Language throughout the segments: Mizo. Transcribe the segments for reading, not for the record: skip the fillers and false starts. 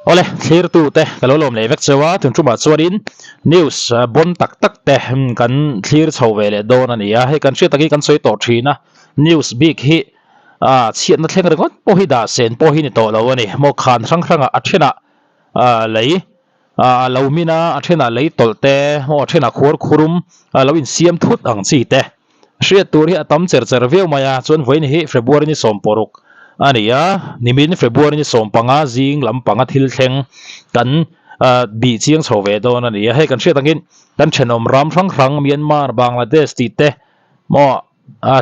Awle, thlirtute ka lo lawm leh vek cheu a, tun tumah chuanin news bon tak tak te kan thlir chho ve leh dawn a ni a, hei kan hriat takin kan sawi tawh thin a, news bik hi chhiatna thleng ringawt pawh hi dah sen pawh hi ni tawh lo a ni, maw khan hrang hrangah a thenah lei a lo min a, a thenah lei tawlh te, maw a thenah khuar khurum a lo insiam thut ang chi te. Hriat tur hi a tam cher cher viau mai a, chuan vawiin hi February ni 16 a ni a, nimin February ni 15 zing lampanga thil thleng kan bih chiang chho ve dawn a ni a, hei kan hriat angin kan thenawm ram hrang hrang Myanmar, Bangladesh tih te maw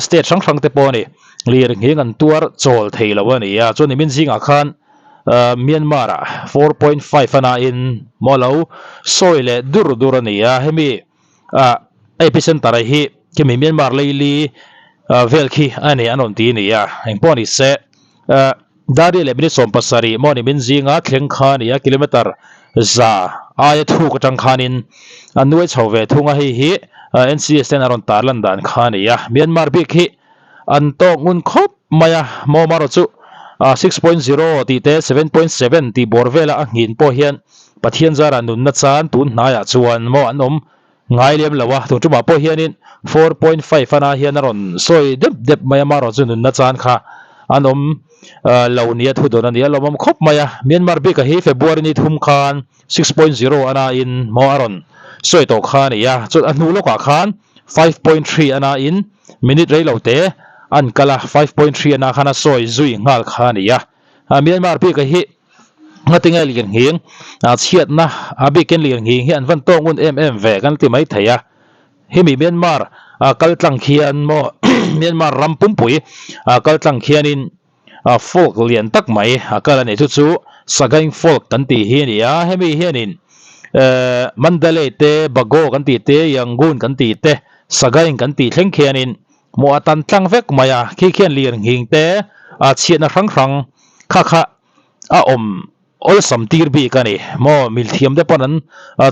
state hrang hrang te pawh a ni, lirnghing an tuar chawl thei lo a ni a, chuan nimin zingah khan Myanmar ah 4.5 a nain maw lo sawi leh dur dur a ni a, hemi Ah epicenter hi khimi Myanmar leili vel khi a ni an rawn ti a ni a, engpawh ni se Dari leh minute 70 maw ni min zinga thleng kha a ni a, kilometer za aia thuk atang khanin a nuai chho ve thung a, hei hi NCS ten a rawn tarlan dan kha a ni a, Myanmar bik hi an tawk ngun khawp mai a, maw marawh chu 6.0 tih te 7.7 tih bawr vela a nghin pawh hian Pathian zara nunna chan tun hnaiah chuan maw an awm ngai lem lo a, tun tumah pawh hianin 4.5 ana hian a rawn sawi dep dep mai a, marawh chu nunna chan kha an awm lo nia thu dawn a ni a, lawmawm khawp mai a, Myanmar bika hi February ni thum khan 6.0 ana in maw a rawn sawi tawh kha a ni a, chuan a hnu lawkah khan 5.3 ana in minute rei lo te an kal a, 5.3 ana khan a sawi zui nghal kha a ni a, Myanmar bika hi ngatinge lirnghing chhiatna a bikin lirnghing hi an van tawng un em em ve kan ti mai thei a, hemi Myanmar kal tlang khian maw Myanmar ram pumpui kal tlang khianin folk lian tak mai a kal a ni chu chu Sagaing folk kan tih hi a ni a, hemi hianin Mandalay te Bago kan tih te Yangon kan tih te Sagaing kan tih thleng khianin maw a tan tlang vek mai a, khi khian lirnghing te chhiatna hrang hrang kha kha a awm awlsam tir bik a ni maw milthiam te pawn an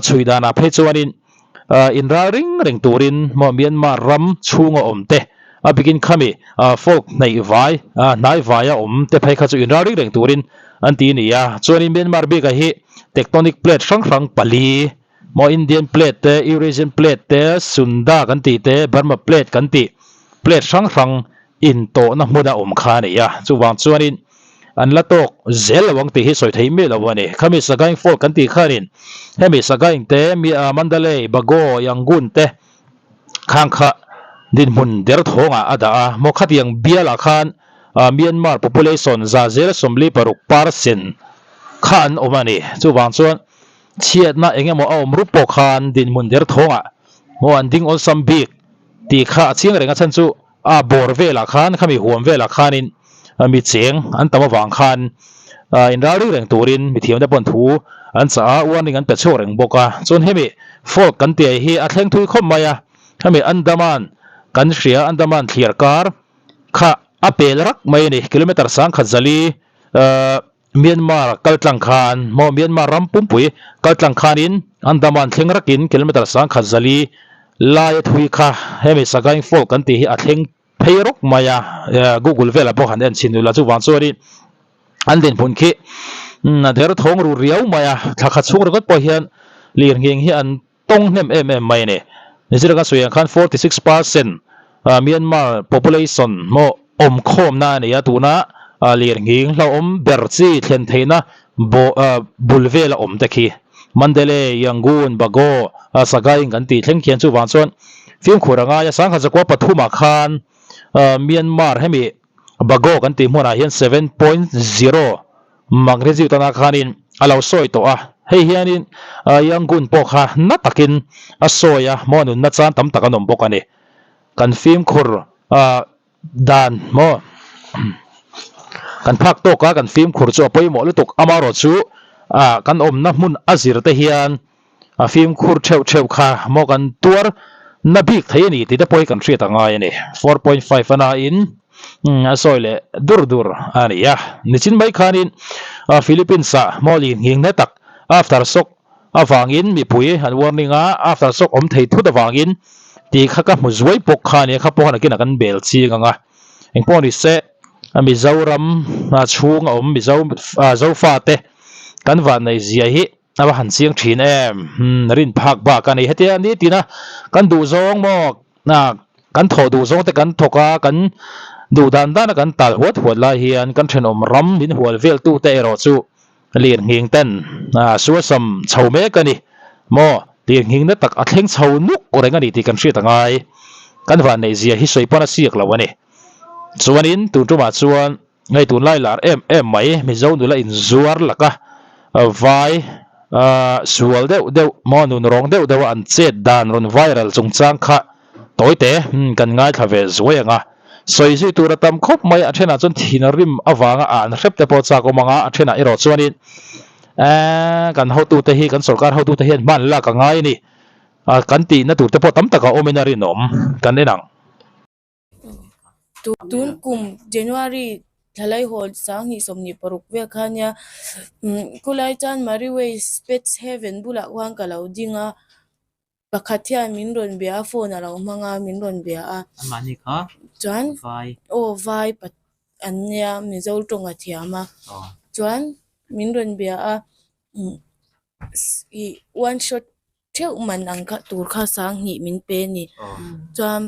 chhui danah phei chuanin inral ring reng turin maw Myanmar ram chhunga awm te a bikin khami folk hnaih vai hnai vaia awm te phei kha chu inral ring reng turin an ti a ni a chuanin Myanmar bikah hi tectonic plate hrang hrang pali maw Indian plate te Eurasian plate te Sunda kan tih te Burma plate kan tih plate hrang hrang intawhna hmuna awm kha a ni a, chuvang chuanin an la tawk zel lo ang tih hi sawi theih miah lo a ni. Khami Sagaing Fault kan tih khanin hemi Sagaing te, Mandalay, Bago, Yangon te khang kha dinhmun derthawngah a dah a, maw khatiang bialah khan Myanmar population 46% kha an awm a ni. Chuvang chuan chhiatna eng emaw a awm rup pawh khan dinhmun derthawngah maw an ding awlsam bik tih kha a chiang reng a chhan chu A bawr velah khan khami huam velah khanin mi cheng an tam avang khan inral rik reng turin mi thiamte pawn thu an chah a, warning an pe chhuak reng bawk a. Chuan hemi fault kan tih hi a thleng thui khawp mai a, hemi Andaman kan hria Andaman thliar kar kha a pel rak mai a ni, kilometer 1040 Myanmar kal tlang khan maw Myanmar ram pumpui kal tlang khanin Andaman thleng rakin kilometer 1040 laia thui kha hemi Sagaing Fault kan tih hi a thleng phei rawk mai a, Google velah pawh han en chhin ula chuvang chuanin an dinhmun khi a derthawng ru riau mai a, thla khat chhung ringawt pawh hian lirnghing hi an tawng hnem em em mai a ni. Nichina kan sawi ang khan 46% Myanmar population maw awm khawmna a ni a, tuna lirnghing hlauhawm ber chi thlen theihna bul vela awm te khi Mandalay, Yangon, Bago, Sagaing kan tih thleng khian chuvang chuan fimkhur a ngai a, 1003 ah khan Myanmar hemi Bago kan tih hmunah hian 7.0 Magnesium tana khanin a lo sawi tawh a, hei hianin Yangon pawh kha na takin a sawi a, maw nunna chan tam tak an awm bawk a ni. Kan fimkhur dan maw kan phak tawk a, kan fimkhur chu a pawimawh lutuk, amaherawh chu kan awmna hmun a zir te hian a fimkhur theuh theuh kha maw kan tuar na bik thei a ni tih te pawh hi kan hriat a ngai a ni. 4.5 a nain a sawi leh dur dur a ni a. Nichin mai khanin Philippines ah maw lirnghing na tak after shock avangin mipui an warning a, after shock awm thei thut avangin tih kha ka hmu zuai bawk kha a ni a, kha pawh khan a kinah kan bel ching ang a. Engpawh ni se Mizoram chhung a awm Mizo Zofate. Kan vanneih zia hi a va han chiang thin em? Umm rin phak bak a ni. Hetia nitina kan duh zawng maw kan thawh duh zawng te kan thawk a, kan duh dan dan a kan tal huat huat lai hian kan thenawm ram min hual vel tu te erawh chu lir nghing ten suasam chho mek a ni maw? Lir nghing na tak a thleng chho nuk reng a ni tih kan hriat a ngai. Kan vanneih zia hi sawi pawn a siak lo a ni. Chuanin tun tumah chuan Hei tunlai lar em em mai Mizo nula inzuar laka vai sual deuh deuh maw nun rawng deuh deuh a an chet dan rawn viral chungchang kha tawite kan ngaithla ve zuai ang a. Sawi zui tur a tam khawp mai a thenah chuan thin rim avanga a an hrep te pawh chak awm ang a, a thenah erawh chuanin kan hotute hi kan sorkar hotute hian hman lak a ngai a ni. Kan tihna tur te pawh tam tak a awmin a rinawm kan en ang. Tun kum January thlalai hawl 2026 vel kha nia khulai chuan Mariway Pets Haven bulah khuan ka lo ding a pakhat hian min rawn bia a phone a lo hmang a min rawn bia a chuan aw vai an nia Mizo tawng a thiam a chuan min rawn bia a ih one shot. Theuh man ang kha tur kha 2000 min pe a ni. Chuan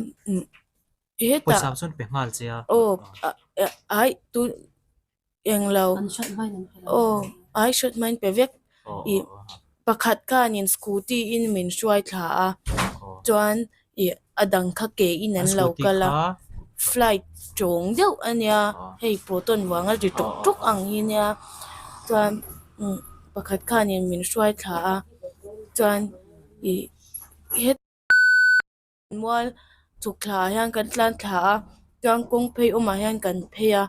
hetah Pawisa chuan pe nghal che a. Aw ai tu englo aw ai shot hmain pe vek ih pakhat khanin scooty in min hruai thla a chuan ih a dang kha ke in an lo kal a flight tawng deuh a nia hei proton vanga ri tawk tawk ang hi nia chuan pakhat khanin min hruai thla a chuan ih het mual chhuk thla ah hian kan tlan thla a chuan kawng phei awmah hian kan phei a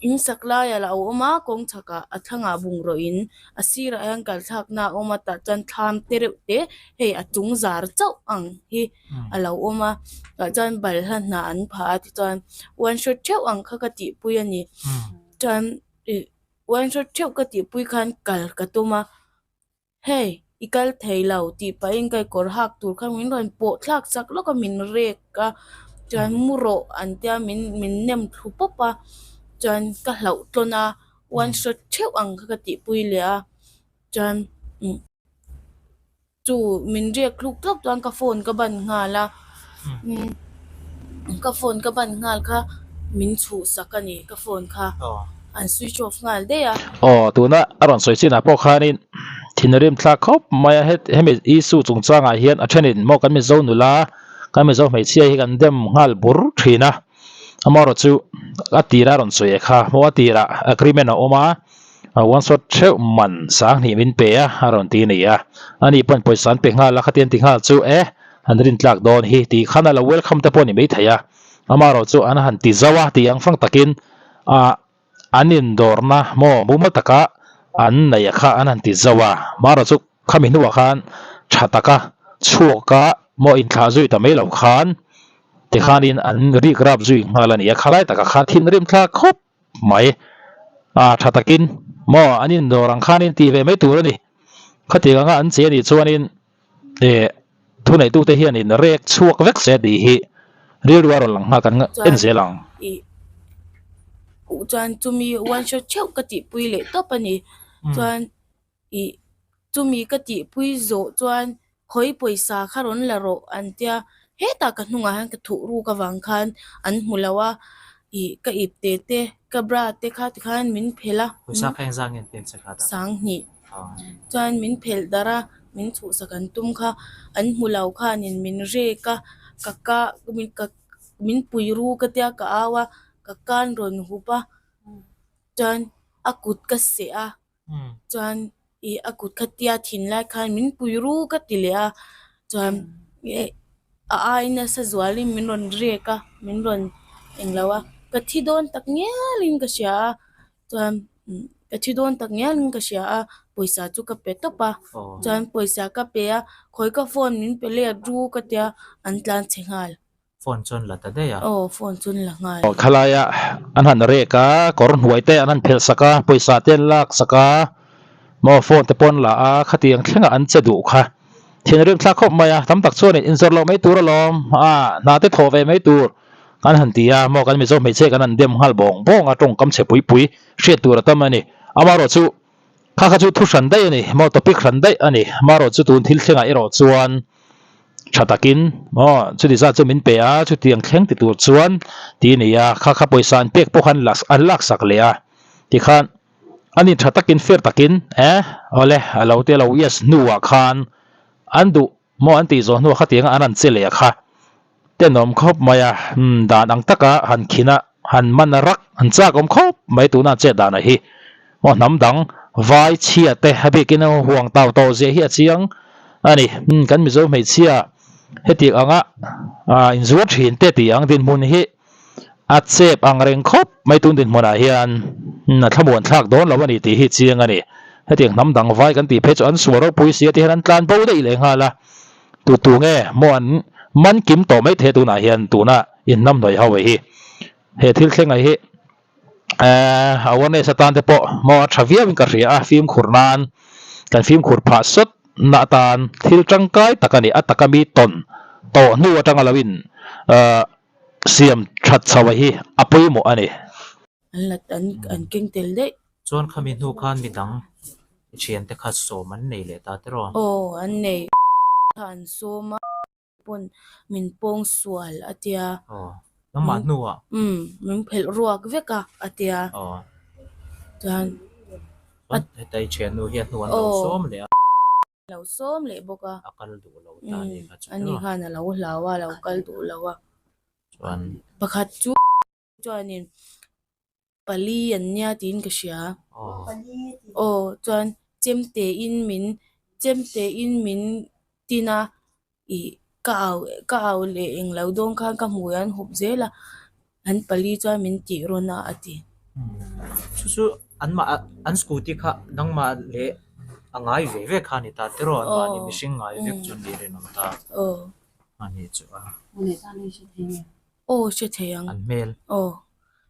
in sak lai a lo awm a kawng chhakah a thlangah bungraw in a sirah hian kal thlakna a awm a tah chuan thlam te reuh te hei a chung zar chauh ang hi a lo awm a tah chuan balhla hnah an phah a tichuan one shot theuh ang kha ka tihpui a ni chuan ih one shot theuh ka tihpui khan kal ka tum a. Hei, i kal thei lo tih pahin ka kawr hak tur kha min rawn pawh thlak chak lawk a, min rek a, chuan mu rawh an tia min min nem thlu pawp a, chuan ka hlauh tlawn a, one shot theuh ang kha ka tihpui leh a, chuan umm. Chu min riak thluk thluk chuan ka phone ka ban nghal a, ka phone ka ban nghal kha min chhuhsak a ni ka phone kha an switch off nghal daih a. Aw tuna a rawn sawi chinah pawh khanin thinrim thlak khawp mai a, hemi issue chungchangah hian a thenin maw kan Mizo nula kan Mizo hmeichhia hi kan dem nghal bur thin a, amaherawhchu chu a tira a rawn sawi e kha maw a tirah agreement a awm a. One shot theuh man 2000 min pe a, a rawn ti a ni a. Ani pawn pawisa an pe nghal a, khatiang ti nghal chu e, an rin tlak dawn hi tih khan a lo welcome te pawh a ni maithei a. Amaherawh chu an han ti zauh a, tih ang fang takin ah an indawrna maw mumal taka an neih a kha an han ti zauh a. Amaherawh chu khami hnuah khan tha taka chhuaka maw inthlah zui ta mai lo khan tikhanin an rik rap zui nghal a ni a, khalai takah khan thinrim thlak khawp. mai a tha takin maw an indawr ang khanin tih ve mai tur a ni khatiang anga an che anih chuanin eh thuneitute hianin rek chhuak vek se tih hi rilru a rawn lang nghal kan en zel ang. Ih chuan chumi one shot theuh ka tihpui leh tawp a ni chuan Ih, chumi ka tihpui zawh chuan hawi pawisa kha rawn la rawh an tia, hetah ka hnungah hian ka thuh ruk avang khan an hmu lo a, ih ka ip te te, ka bra te kha tikhan min phelh a. Pawisa kha engzah nge an pek che kha ta? 2000. Chuan min phelh darh a, min chhuhsak an tum kha, an hmu lo khanin min rek a, ka ka ka min pui ru ka tia ka au a, ka kan rawn hup a, chuan a kut ka seh a. Chuan ih a kut kha tia thin lai khan min pui ru ka ti leh a, chuan a ai nasa zualin min rawn rek a, min rawn englo a, ka thi dawn tak ngialin ka hria a, chuan ka thi dawn tak ngialin ka hria a, pawisa chu ka pe tawp a, chuan pawisa ka pe a, khawi ka phone min pe let ru ka tia an tlan chhe nghal. Phone chuan la ta daih a. Aw, phone chuan la nghal. Khalaia an han rek a, kawr hnuai te an han phelh sak a, pawisa te an lak sak a, maw phone te pawh an la a, khatiang thlengah an che duh kha. Thinrim thlak khawp mai a, tam tak chuanin inzawrh loh mai tur alawm, a hna te thawh ve mai tur kan han ti a, maw kan Mizo hmeichhia kan han dem nghal bawng bawng a, tawngkam chhe pui pui hriat tur a tam a ni. Amaherawhchu. Kha kha chu thu hran daih a ni, maw topic hran daih a ni. Marawh chu tun thil thlengah erawh chuan tha takin maw chuti zat chu min pe a, chutiang thleng ti tur chuan ti a ni a, kha kha pawisa an pek pawh khan an laksak leh a, tikhan ani tha takin fair takin eh awle a lo tia lo yes hnuah khan an duh Maw an tih zawh hnuah khatianga an han che leh a kha tenawm khawp mai a, umm dan ang taka han khin a, han man a rak an chak awm khawp mai tuna an chet danah hi. Maw hnam dang vai chhia te a bikin huang tau tawh zia hi a chiang a ni. Umm kan Mizo hmeichhia hetiang anga ah inzuar thin te tih ang dinhmun hi a chep ang reng khawp mai tun dinhmunah hian a thlamuan thlak dawn lo a ni tih hi chiang a ni. Hetiang hnam dang vai kan tih phei chu an sual ropui si a ti hian an tlan bo daih leh nghal a, tu tu nge maw an man kim tawh mai thei tunah hian tuna inhnam hnawih ho hi he thil thleng hi eh awareness atan te pawh maw a tha viau in ka hria a fimkhur nan kan fimkhur phah sawt na atan thil tangkai tak a ni a taka mi tawn tawh hnu atanga lo in eh Siam that chho a hi a pawimawh a ni. An la an an keng tel daih. Chuan khami hnu khan midang i thiante kha sawm an nei leh ta tiraw? Aw an nei kha an sawm a pawn min pawng sual a tia. Aw nangmah hnuah? Umm min phelh ruak vek a a tia. Aw. Chuan. Chuan heta i thiannu hi a hnu an lo sawm leh a. lo sawm leh bawk a. A kal duh lo ta a ni kha chu. Ani khan a lo hlau a, a lo kal duh lo a. Chuan. Pakhat chu chuanin pali an nia tiin ka hria. Aw chuan chemte in min chemte in min tin a ih ka au ka au leh eng lo dawn khan ka hmui an hup zel a an pali chuan min tih rawn a a ti. Chu chu an mah an scooty kha nangmah leh a ngai ve ve kha a ni ta tiraw an mahni mihring ngai vek chu an ni rinawm ta a ni chu a. Aw hre thei ang. An hmel. Aw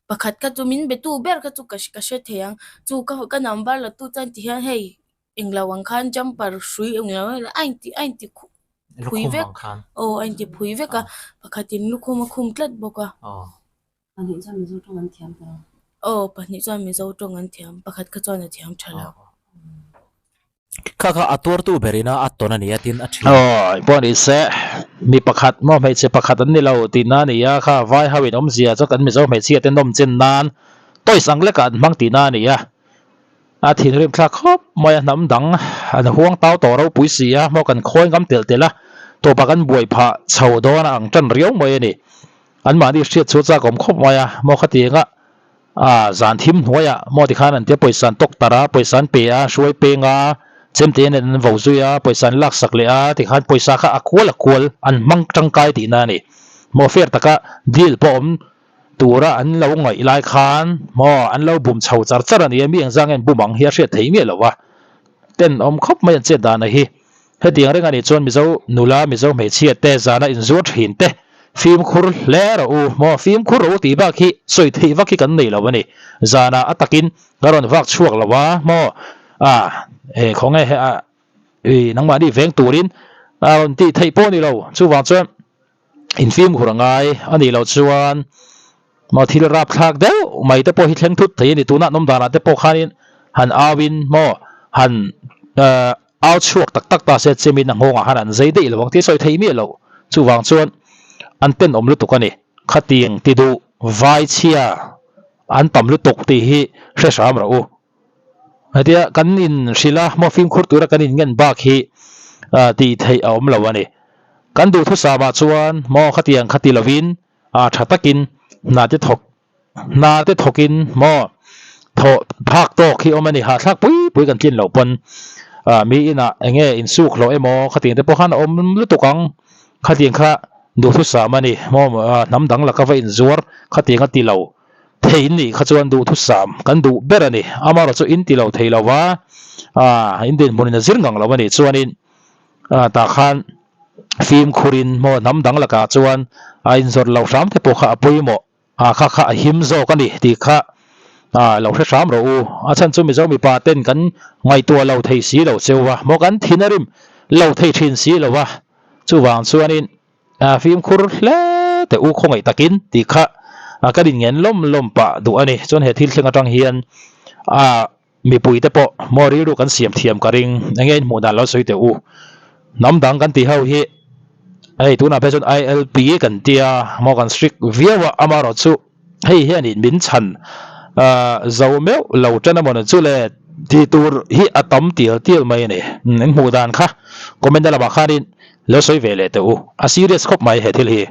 pakhat kha chu min be tu ber kha chu ka ka hre thei ang chu ka ka number la tu chuan ti hian hei Englo ang khan jumper hrui englo a inti a inti phui vek aw a inti phui vek a pakhatin lukhum a khum tlat bawk a pahnih chuan mizo tawng an thiam tawh aw pahnih chuan mizo tawng an thiam pakhat kha chuan a thiam tha lo. Kha kha a tuartu berina a tawn a ni a tin a thian. Aw pawh ni se mi pakhat maw hmeichhe pakhat an ni lo tihna a ni a kha vai ho in awmzia chu kan mizo hmeichhia te nawm chen nan toys ang lekah an hmang tihna a ni a. A thinrim thlak khawp mai a, hnam dang an huang tau tawh ropui si a, hmaw kan khawi ngam telh telh a, tawpah kan buai phah chho dawn a ang tan riau mai a ni. Anmahni hriat chu chak awm khawp mai a, hmaw khatianga a zan thim hnuaiah hmaw tikhan an tia pawisa an tawk tarh a, pawisa an pe a, hruai peng a, chemte nen an vo zui a, pawisa an laksak leh a, tikhan pawisa kha a kual a kual an hmang tangkai tihna a ni. Hmaw fair taka deal pawh awm Tura an lo ngaih lai khan maw an lo bum chho char char a ni a, mi engzang nge an bum ang hi a hriat thei miah lo a, tenawm khawp mai an chet dan a hi. Hetiang reng a nih chuan Mizo nula, Mizo hmeichhia te zana inzuar thin te fimkhur hle rawh u maw, fimkhur rawh u tih bak hi sawi theih vak hi kan nei lo a ni. Zanah a takin ka rawn vak chhuak lo a maw, a he khawnge he a i nangmahni veng turin a rawn tih theih pawh a ni lo, chuvang chuan Infimkhur a ngai a nih loh chuan maw thil rapthlak deuh mai te pawh hi thleng thut thei a ni. Tunah an awm danah te pawh khanin han auin maw han eh au chhuak tak tak ta se chemin a nghawngah khan an zei daih lo ang tih a sawi thei miah loh. Chuvang chuan an tenawm lutuk a ni. Khatiang ti duh vai chhia an tam lutuk tih hi hre hram rawh u. Hetia kan in hrilh a maw fimkhur tura kan in ngen bak hi tih theih a awm lo a ni. Kan duhthusam ah chuan maw khatiang kha ti lovin tha takin hna te thawk hna te thawkin maw thawh phak tawk hi awm a ni. Hahthlak pui pui kan tlin loh pawn mi inah eng nge insuk hlawh emaw khatiang te pawh khan a awm lutuk ang. Khatiang kha duhthusam a ni maw hnam dang laka va inzuar khatiang a ti lo. Thei nih kha chuan duhthusam kan duh ber a ni. Amaherawh chu in ti lo thei lo va, aah in dinhmunin a zir ngang lo a nih chuanin aah tah khan fimkhurin maw hnam dang lakah chuan a inzawrh loh hram te pawh kha a pawimawh ah kha kha a him zawk a ni tih kha aah lo hre hram rawh u. A chhan chu Mizo mipa ten kan ngaihtuah lo thei si lo cheu va, maw kan thin a rim lo thei thin si lo va, chuvang chuanin A fimkhur hle teh u khawngaih takin tih kha kan inngen lawm lawm pah duh a ni. Chuan he thil thleng atang hian a. Mipui te pawh maw rilru kan siam thiam ka ring, enge in hmuh dan lo sawi teh u. Hnam dang kan tih ho hi hei tunah phei chuan ILP kan tia maw kan strict viau a, amaherawh chu hei hianin min chhan zo meuh lo tan amaw ni chu le tih tur hi a tam tial tial mai a ni. In hmuh dan kha comment na lamah khanin lo sawi ve leh teh u, a serious khawp mai he thil hi.